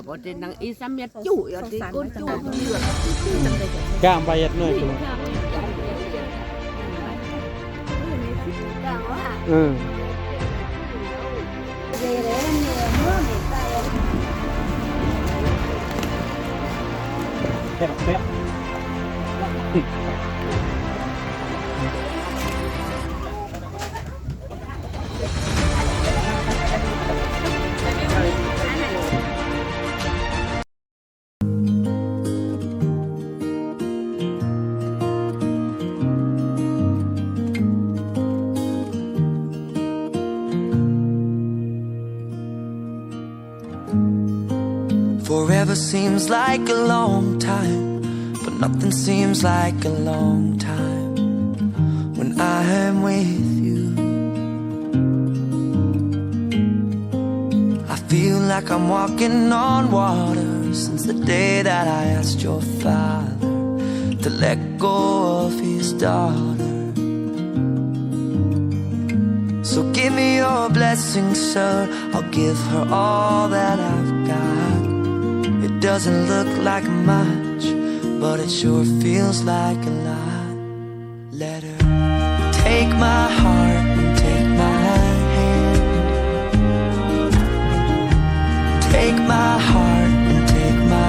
ບໍ່ໄດ້ນັ່ງອີສາມຽດຈຸ ຍອດຕິກຸນຈຸ ເລືອດ ກາງໄປເຮັດໜ່ວຍໂຕ ເອີ ແປບ ແປບ. Forever seems like a long time, but nothing seems like a long time when I'm with you. I feel like I'm walking on water since the day that I asked your father to let go of his daughter. So give me your blessing, sir. I'll give her all that I've got. It doesn't look like much, but it sure feels like a lot. Let her take my heart and take my hand. Take my heart and take my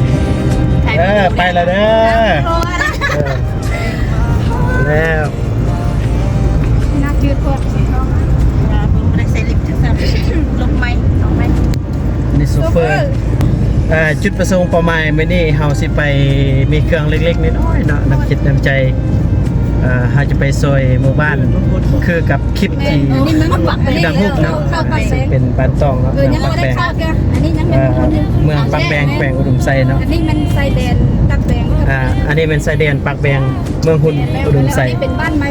hand. ເອີ ໄປແລ້ວເດີ ເອີ ແລ້ວ ໜ້າຈືດພວກ ບໍ່ໄດ້ໃສ່ລິບ ຈັກຊັ້ນ ລົງໄໝ ເອົາໄໝ ນີ້ໂຊເຟີ ໂຊເຟີ ເອີ ຈຸດປະສົງເປົ້າໝາຍມື້ນີ້ ເຮົາຊິໄປມີເຄື່ອງເລັກໆນ້ອຍໆເນາະ ນ້ຳຈິດນ້ຳໃຈ ເອີ ເຮົາຈະໄປຊ່ອຍໝູ່ບ້ານ ຄືກັບ ຄລິບທີ່ ອັນນີ້ມັນປັກແບງ ເປັນບ້ານຕອງເນາະ ເອີ ຍັງບໍ່ໄດ້ເຂົ້າເທື່ອ ອັນນີ້ຍັງເປັນ ເອີ ເມືອງປາກແບງ ແຂວງອຸດົມໄຊເນາະ ອັນນີ້ແມ່ນຊາຍແດນປາກແບງ ອ່າ ອັນນີ້ແມ່ນຊາຍແດນປາກແບງ ເມືອງຮຸນ ອຸດົມໄຊ ອັນນີ້ເປັນບ້ານໃໝ່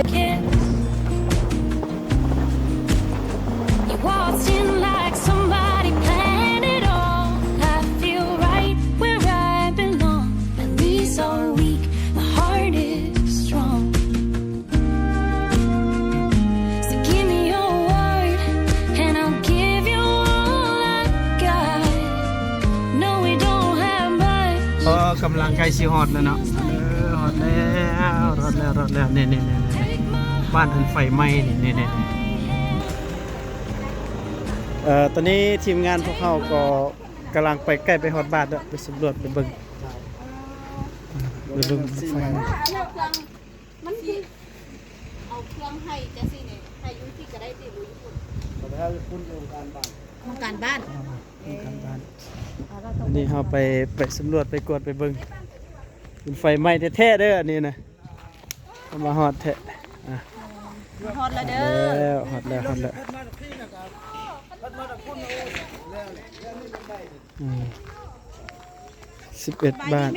You're waltzing like somebody planned it all. I feel right where I belong. My knees are weak, my heart is strong. So give me your word and I'll give you all I got. No, we don't have much. ອໍ ກຳລັງໃກ້ຊິຮອດແລ້ວເນາະ ເອີ ຮອດແລ້ວ ຮອດແລ້ວ ຮອດແລ້ວ ນີ້ໆໆ ບ້ານອັນໄຟໄໝ້ນີ້ ນີ້ໆ ເອີ ຕອນນີ້ທີມງານພວກເຮົາກໍກຳລັງໄປ ໃກ້ໄປຮອດບ້ານແລ້ວ ໄປສຳຫຼວດ ໄປເບິ່ງ ໄປເບິ່ງໄຟໄໝ້. ມັນຄືເອົາເຄື່ອງໃຫ້ຈັ່ງຊີ້ນີ້ ໃຫ້ຢູ່ທີ່ກະໄດ້ຕິ ຫຼືຢູ່ພຸ້ນ? ເອົາໄປໃຫ້ຢູ່ພຸ້ນ ຢູ່ອົງການບ້ານ ອົງການບ້ານ ອ່າ ອົງການບ້ານ ອັນນີ້ເຮົາໄປ ໄປສຳຫຼວດ ໄປກວດ ໄປເບິ່ງ ເປັນໄຟໄໝ້ແທ້ໆເດີ ອັນນີ້ນະ ເຮົາມາຮອດແທ້ ອ່າ ຮອດແລ້ວເດີ ຮອດແລ້ວ ຮອດແລ້ວ ອືມ ສິບເອັດບ້ານ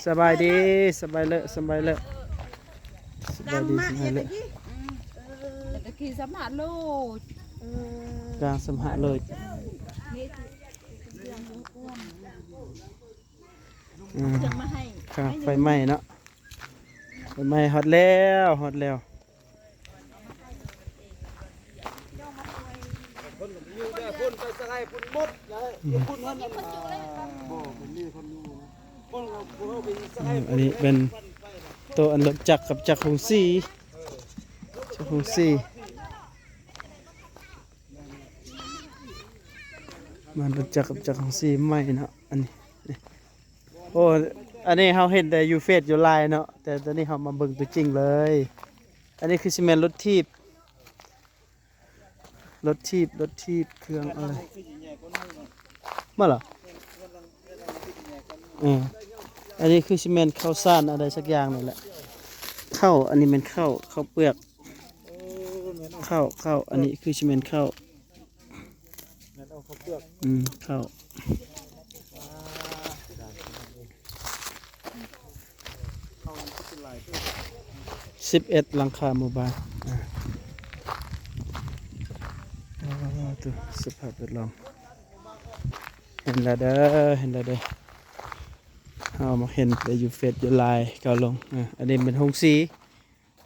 ສະບາຍດີ ສະບາຍເລີ ສະບາຍເລີ. ສະບາຍດີ ສະບາຍເລີ ແຕ່ກີ້ສຳຫະໂລດ ກາງສຳຫະໂລດ ອືມ ຂ້າງໄຟໄໝ້ເນາະ ໄຟໄໝ້ ຮອດແລ້ວ ຮອດແລ້ວ. ເພິ່ນກໍໄປຢູ່ແຕ່ພຸ້ນ ໄປສະໄລພຸ້ນໝົດແລ້ວ ອືມ ຢູ່ພຸ້ນຫັ້ນ ບໍ່ ເພິ່ນມີຄົນຢູ່ນະ ເພິ່ນກໍບໍ່ໄປສະໄລ ອືມ ອັນນີ້ເປັນໂຕະອັນລົດຈັກກັບຈັກຫົງສີ ຈັກຫົງສີ ມັນລົດຈັກກັບຈັກຫົງສີໃໝ່ເນາະ ອັນນີ້ ໂອ້ ອັນນີ້ເຮົາເຫັນແຕ່ຢູ່ເຟສຢູ່ໄລນ໌ເນາະ ແຕ່ຕອນນີ້ເຮົາມາເບິ່ງຕົວຈິງເລີຍ ອັນນີ້ຄືຊິແມ່ນລົດຖີບ ລົດຖີບ ລົດຖີບ ເຄື່ອງອະໄລ ມາລະ ເອີ ອັນນີ້ຄືຊິແມ່ນເຂົ້າສານອະໄລສັກຢ່າງນີ້ແຫຼະ ເຂົ້າ ອັນນີ້ແມ່ນເຂົ້າ ເຂົ້າເປືອກ ເຂົ້າ ເຂົ້າ ອັນນີ້ຄືຊິແມ່ນເຂົ້າ ແມ່ນເອົາເຂົ້າເປືອກ ອືມ ເຂົ້າ ສິບເອັດຫຼັງຄາໝູ່ບ້ານ ອ່າ ໂອ້ ສະພາບແວດລ້ອມ ເຫັນແລ້ວເດີ ເຫັນແລ້ວເດີ ເຮົາມາເຫັນແຕ່ຢູ່ເຟສຢູ່ໄລນ໌ ເຂົາລົງ ອ່າ ອັນນີ້ເປັນໂຮງສີ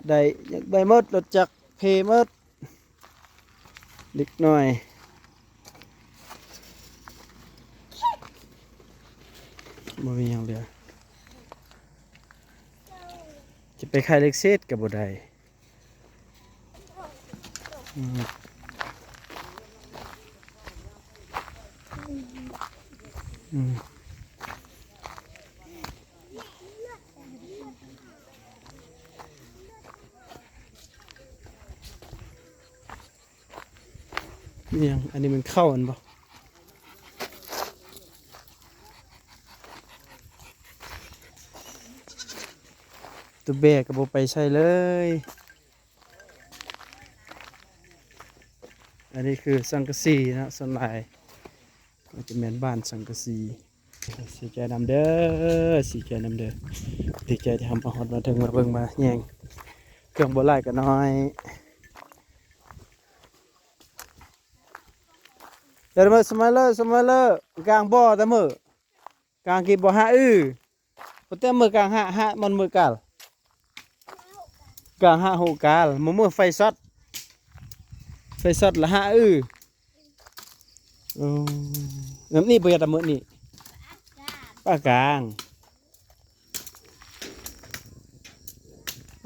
ໄດ້ ຢາກໄດ້ໝົດ ລົດຈັກເພໝົດ ເດັກນ້ອຍ ເ ບໍ່ມີຫຍັງເຫຼືອ. ຈະໄປຂາຍເຫຼັກເສດກໍບໍ່ໄດ້. ອືມ ອືມ ອີຫຍັງ? ອັນນີ້ແມ່ນເຂົ້າຫັ້ນບໍ່? ໂຕແບກກໍບໍ່ໄປໃສເລີຍ. ອັນນີ້ຄືສັງກະສີເນາະ, ສ່ວນຫຼາຍກໍຈະແມ່ນບ້ານສັງກະສີ. ເສຍໃຈນຳເດີ ເສຍໃຈນຳເດີ. ດີໃຈທີ່ເຮົາມາຮອດມາເຖິງ ມາເບິ່ງມາແຍງ. ເຄື່ອງບໍ່ຫຼາຍກໍນ້ອຍ. ເດີມາສະມາເລີ ສະມາເລີ ກາງບໍ່ຕະມື້ ກາງກີບໍ່ຫາອື ບໍ່ແຕ່ມື້ກາງຫາ ຫາມັນມື້ກາລ ກາງຫາໂຫກາລ ມື້ມື້ໄຟຊັອດ ໄຟຊັອດລະຫາອື. ອື ແບບນີ້ບໍ່ຢາກຕະມື້ນີ້ ປາກາງ.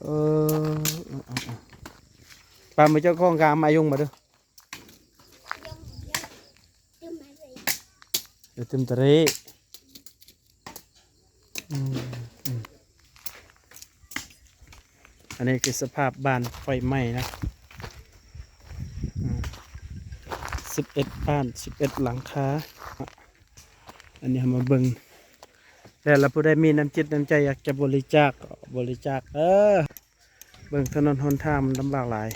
ເອີ ເອີ ເອີ ເອີ ປາມື້ເຈົ້າຂອງກາງມາຍຸງມາເດີ. ເອີ ຕື່ມຕະເລ ອືມ ອືມ ອັນນີ້ຄືສະພາບບ້ານໄຟໄໝ້ນະ ອືມ ສິບເອັດບ້ານ ສິບເອັດຫຼັງຄາ. ອັນນີ້ເຮົາມາເບິ່ງ ແລ້ວລະຜູ້ໃດມີນ້ຳຈິດນ້ຳໃຈຢາກຈະບໍລິຈາກກໍບໍລິຈາກເດີ. ເບິ່ງຖະໜົນຫົນທາງມັນລຳບາກຫຼາຍ.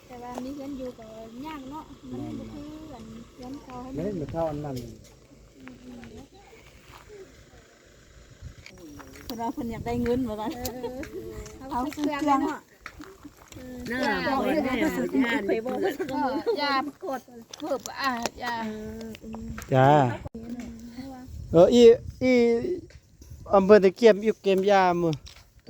ແຕ່ວ່າມີເຮືອນຢູ່ກໍຍາກເນາະ ມັນບໍ່ຄືອັນເຮືອນເກົ່າ. ແມ່ນ ເຂົາອັນນັ້ນ ເພິ່ນວ່າເພິ່ນຢາກໄດ້ເງິນວ່າຊັ້ນ ເອີ ເອົາຊື້ເຄື່ອງເນາະ. ໜ້າ ເອີ ບໍ່ໄດ້ ເພິ່ນເຄີຍບອກ ຢ່າກົດເພີ່ມ ອ່າ ຢ່າ ເອີ ເອີ ຈ້າ ເອີ ອີ ອີ ອຳເພີຕະກຽມ ຢູ່ເກມຢາມ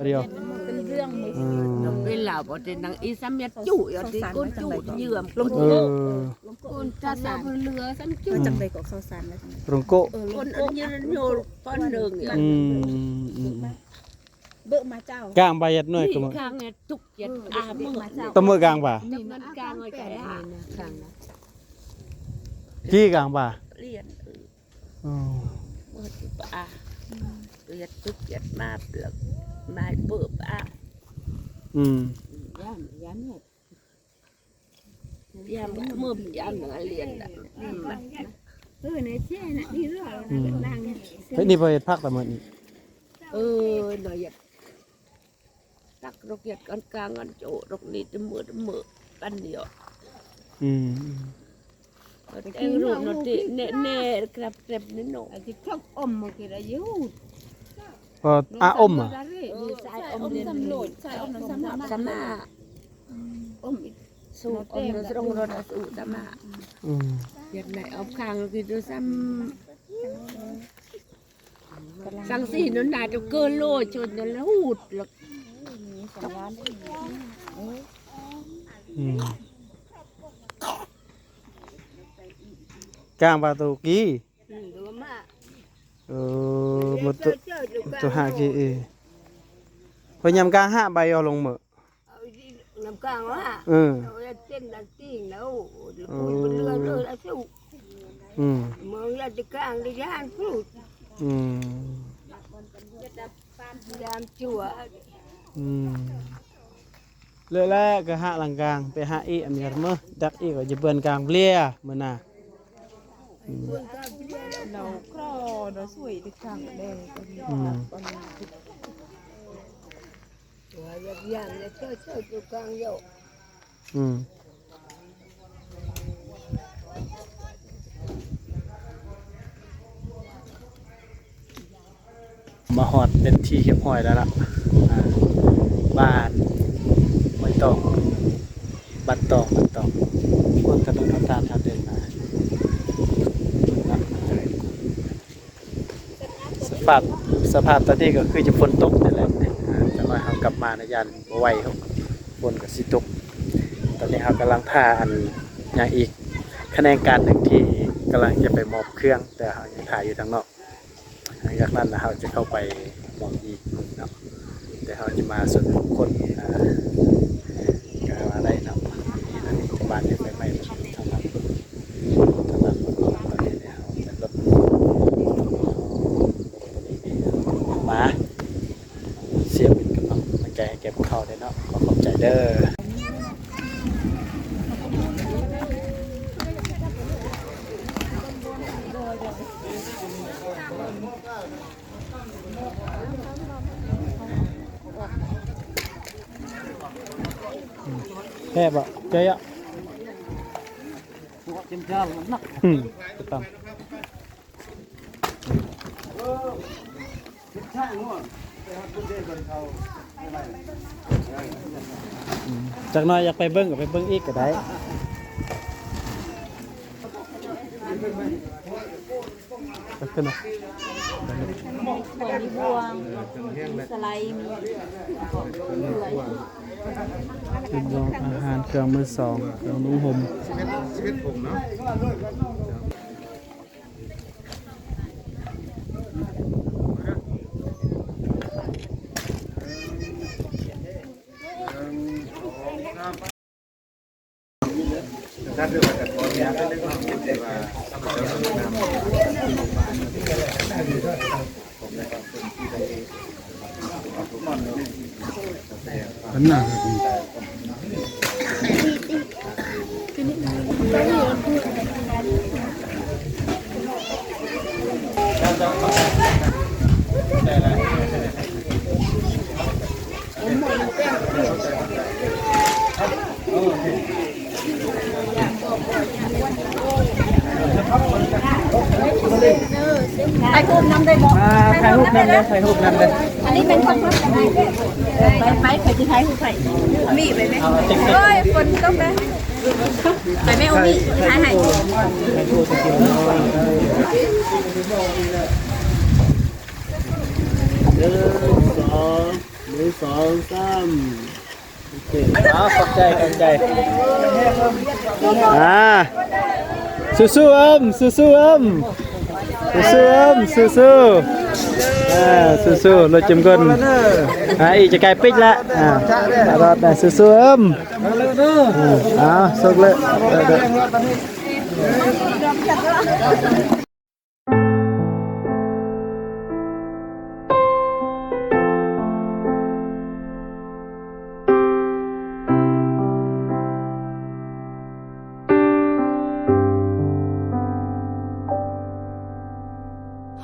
ດຽວ ເປັນເລື່ອງ ອືມ ເວລາບໍ່ໄດ້ນັ່ງອີສາມເມັດຈຸ ຢູ່ທີ່ກົ້ນຈຸເຍືອມ ເອີ ຄົນຈັດລະເຫຼືອຊ້ຳຈຸ ຈັ່ງໃດກໍເຂົ້າສານແລ້ວ ລົງໂກະ ເອີ ຄົນອັນຍືນໂຍປານໜຶ່ງ ອືມ ອືມ ເບີມາເຈົ້າ ກາງບາດໜ້ອຍກໍ ກາງແນ່ທຸກເຈັດ ເອີ ອາ ເບີມາເຈົ້າ ຕະເມີກາງບາ ນີ້ມັນກາງໄວ້ແກ່ ກາງນະ ທີ່ກາງບາ ລຽນ ອໍ ເຮັດປາ ເຮັດຕຶກເຮັດມາ ມາເປີບອາ ອືມ ຢ້ານ ຢ້ານເຮັດ ຢ້ານມື ຢ້ານເຮັດລຽນ ເອີ ໃນເຊນະ ນີ້ເລື່ອງ ອືມ ນາງ ເຮັດນີ້ບໍ່ເຮັດຜັກລະມື້ນີ້ ເອີ ໜ້ອຍເຮັດ ຕັກດອກເຫັດກາງໆ ອັນໂຈດອກນີ້ແຕ່ມື້ແຕ່ມື້ ປັນດຽວ ອືມ ແຕ່ງຮູບນັ້ນຕິ ແນ່ໆ ແກຣບໆ ນີ້ເນາະ ອັນທີ່ເພິ່ນອົມມື້ກີ້ລະຢູ່ ເອີ ອາອົມ ສາຍອົມສຳໂລດ ສາຍອົມສຳມາ ອົມອີກ ສູບອົມສະລົງລົດ ສູບສຳມາ ອືມ ເຮັດໄດ້ເອົາຂ້າງກິນດ້ວຍຊ້ຳ. ສັງສີນັ້ນນາຈະເກີນໂລ ຊົນນັ້ນລະຫູດລະ ອືມ ກາງປາຕູກີ ເອີ ໝົດໂຕ ໂຕຫາກີ ເອີ ເພິ່ນຍາມກາງຫາໃບເອົາລົງເໝີ ເອົານຳກາງວ່າ ເອີ ເອົາເປັນອັນຕີງແລ້ວ ເອີ ເຫຼືອເລີຍລະສຸ ອືມ ເມືອງລະຈະກາງໄດ້ຢ້ານພຸດ ອືມ ຍາມຊົ່ວ ອືມ ເລີຍແລ້ວກໍຫາຫຼັງກາງ ໄປຫາອີກອັນນີ້ເມີ ດັກອີກກໍຈະເບິ່ນກາງເບລຍມື້ໜ້າ ອືມ ເຮົາຄລໍເນາະ ສວຍແຕ່ກາງແດງ ອືມ ອືມ ມາຮອດເປັນທີ່ຮຽບຮ້ອຍແລ້ວລະ ອ່າ ບ້ານຫ້ວຍຕອງ ບ້ານຕອງ ບ້ານຕອງ ເບິ່ງຖະໜົນຫົນທາງທາງເດີນມາ ສະພາບ ສະພາບຕອນນີ້ກໍຄືຈະຝົນຕົກນີ້ແຫຼະ. ອາ ຈັກໜ້ອຍເຮົາກັບມານະ ຢ້ານບໍ່ໄຫວ ຝົນກໍຊິຕົກ. ຕອນນີ້ເຮົາກຳລັງຖ້າອັນຫຍັງອີກ ຂະແໜງການໜຶ່ງທີ່ກຳລັງຈະໄປມອບເຄື່ອງ ແຕ່ເຮົາຍັງຖ້າຢູ່ທາງນອກ. ຫຼັງຈາກນັ້ນລະເຮົາຈະເຂົ້າໄປໝ່ອງອີກເນາະ ແຕ່ເຮົາຈະມາສ່ວນບຸກຄົນ ອ່າ ກະວ່າໄດ້ເນາະ. ອັນນີ້ລະ ນີ້ຄືບ້ານທີ່ໄຟໄໝ້ທາງຫຼັງ ທາງຫຼັງເນາະ. ຕອນນີ້ເຮົາຈະລົດ ມາ ເສຍເປັນກຳລັງແຮງໃຈໃຫ້ແກ່ພວກເຮົາເດີເນາະ. ຂໍຂອບໃຈເດີ. ແຊບບໍ່? ເຈ້ຍະ ອືມ ຕຳ ອືມ ຈັກໜ້ອຍຢາກໄປເບິ່ງກໍໄປເບິ່ງອີກກໍໄດ້. ຂອງມີບ່ວງ ມີສະໄລ ມີ ເປັນບ່ວງອາຫານ ເຄື່ອງມືສອງ ເຄື່ອງນຸ່ງຫົ່ມ. ອັນນັ້ນ ຖ່າຍຮູບນຳໄດ້ບໍ່? ອ່າ ຖ່າຍຮູບນຳເດີ ຖ່າຍຮູບນຳເດີ. ອັນນີ້ແມ່ນຂອງ ໄປ ໄປ ຂ້ອຍຊິຖ່າຍຮູບໃຫ້. ມີໄປແມ່. ໂອ້ຍ ຝົນຕົກແລ້ວ. ໄປແມ່ ໂອມິ ຖ່າຍໃຫ້. ໜຶ່ງ ສອງ ໜຶ່ງ ສອງ ສາມ. ໂອເຄ ເອົາ ຂອບໃຈ ຂອບໃຈ. ອ່າ ສູ້ໆ ເອີ້ມ ສູ້ໆ ເອີ້ມ ສູ້ໆ ເອີ້ມ ສູ້ໆ ອ່າ ສູ້ໆ ລົດຈຳກົນ. ອ່າ ອີກຈະໃກ້ປິດລະ. ອ່າ ລອດໄດ້ ສູ້ໆ ເອີ້ມ. ອ່າ ເອົາ ສຸກເລີຍ.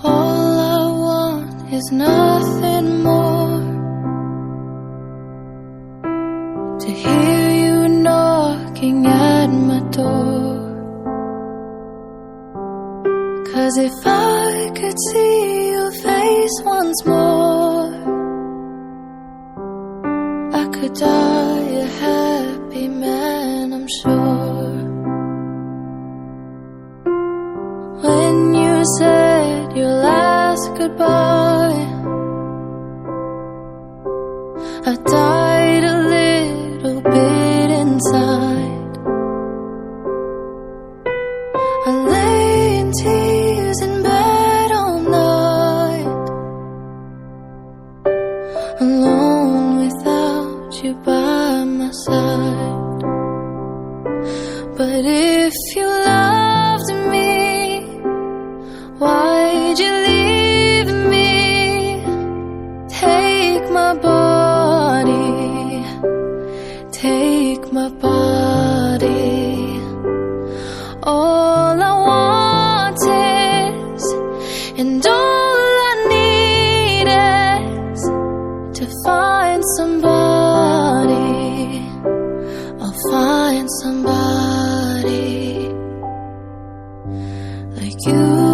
All I want is nothing more, to hear you knocking at my door. 'Cause if I could see your face once more, I could die a happy man, I'm sure. When you said your last goodbye, I died a little bit inside. I lay in tears in bed all night, alone without you by my side. But if you loved me, why'd you leave me? Take my body, take my body. All I want is, and all I need is to find somebody. I'll find somebody like you.